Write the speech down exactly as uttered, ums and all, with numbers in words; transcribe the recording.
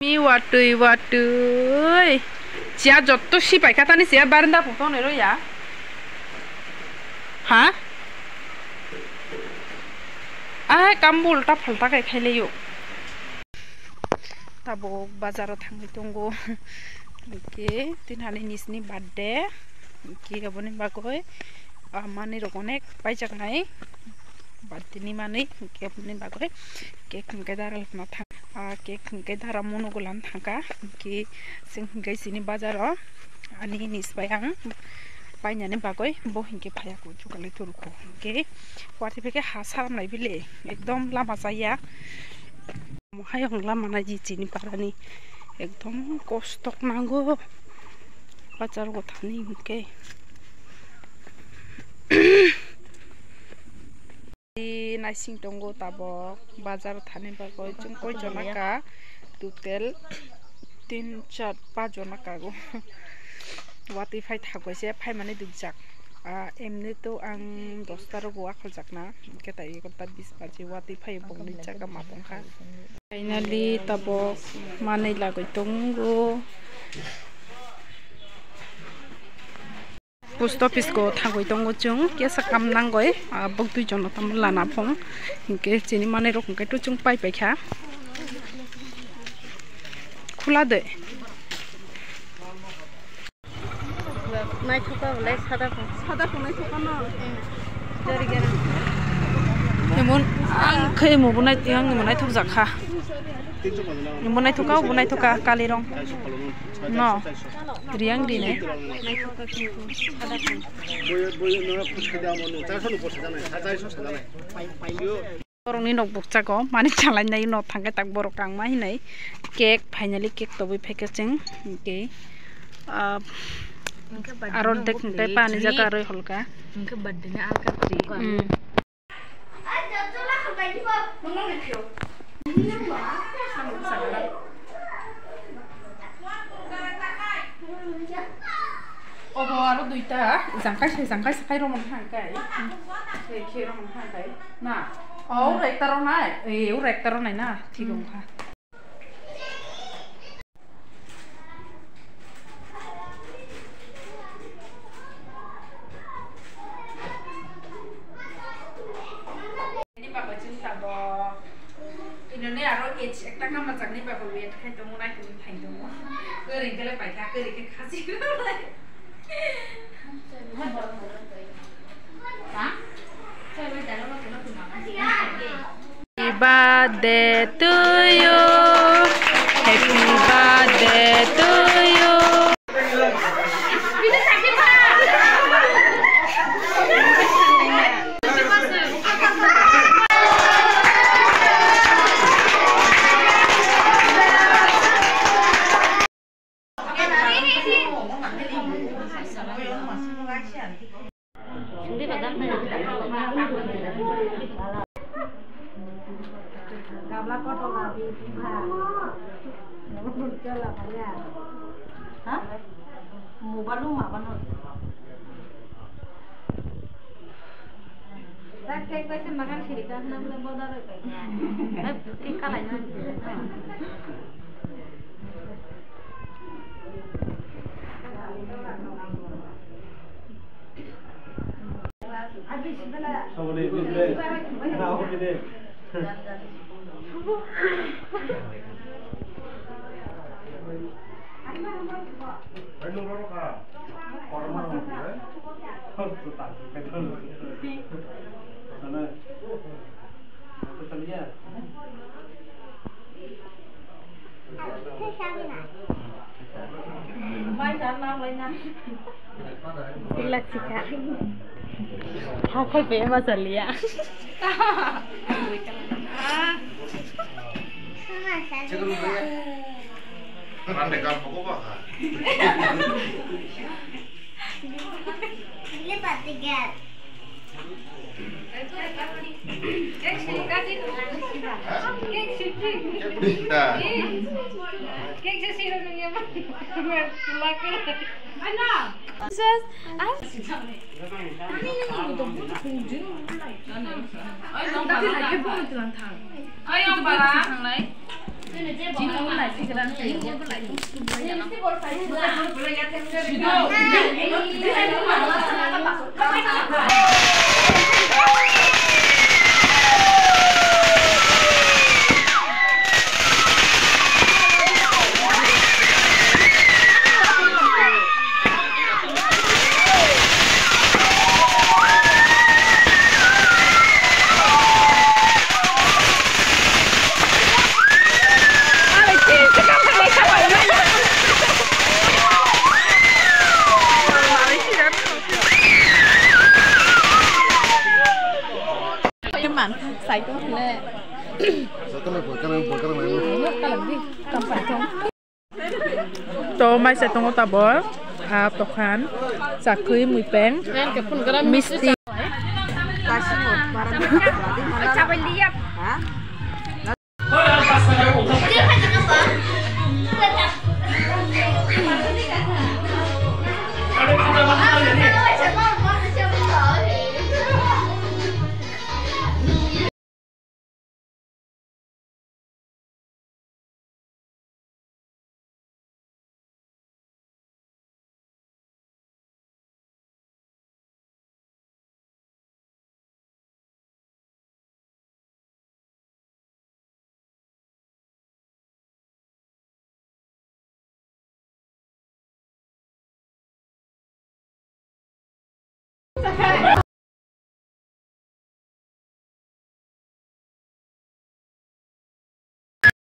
Mi watwi watwi. Siya jotto sipai kha tani siya baranda phung tongnai rw ya. Ha? Ah, kambo ulta phalta khai khailaiyo. Tabuk bazaro thangwi tongo. Hwnkhe tinhani nisini birthday. Hwnkhe aboni bagwi, ah, manwi rok onek paijaknai. Birthday ni manwi, hwnkhe aboni bagwi cake hwnkhe dara lama thang-, ah, cake hwnkhe dara munugo lama thangkha. Hwnkhe chwng hwnkhe chini bazaro ani nis bai ang painani bagwi bo hwnkhe phaiya kho, chukalai turukho. Hwnkhe watwi phai khe ha salam lai bile, ekdom lama chaya. Hayung lama naidi chini parani ekdom kostok nango. Bazar o thani hwnkhe. Naising tongo tabok bazar thani bagwi chwng koi jona ka total tin char pa jona kago. Watwi phai thangbai se phaimani dukjak. Ah, emni to ang dosta rogo akhol jakna, hwnkhe tai egarota bis baji watwi phai bongni chaka ma tongkha. Finally, tabok manwi lagwi tongo. Post office ko thangwi tongo chwng, kesa kam nangwi, ah, bok dui jon no tamo lana phung. Hwnkhe chini manwi rok hwnkhe to chwng pai paikha. Khula de. Naithoka belai sada phung. Sada phung naithoka no. Jori gana. Emon ang khe emo bo nai, ang emo naithok jakha. Emo naithoka, obo naithoka, kalirong. No. Riang di ne. Naithoka kintu sada phung. Borokni nok bukchago mani chalainai no thangkhe tak borok kangma hinwi cake, finally cake tobwi phaikhe chwng hwnkhe, ah, aro dek hwnkhe pani jaga arwi holka. Hwnkhe birthday ni alka tree. Mm. Obo aro duita, jangkai se, jangkai se khai romani hangkai. Khe, khe romani hangkai. Na, o ura ekta ronai, e, ura ekta ronai na, thik wngkha. Ni bagwi chwng tabok. Inoni aro age ekta kama chakni bagwi wait khai tongo, nai tongwi thai tongo. Kwrwi khe le paikha, kwrwi khe khasi. Ha? Happy birthday to you. Happy birthday to you. Gabla kotor na di, ha. Chala kaya. Ha? Mobile ma bano. Rak kai kaisa makan siri ka hna bole boda roi kai. Hai, ki kalai na. Pila chikha. Hakhai pe ma chaliya. Rande kam poko ba kha. Ini patigan. To maisa tongo tabok, ah, tokhan, chakwi, muipeng, misti.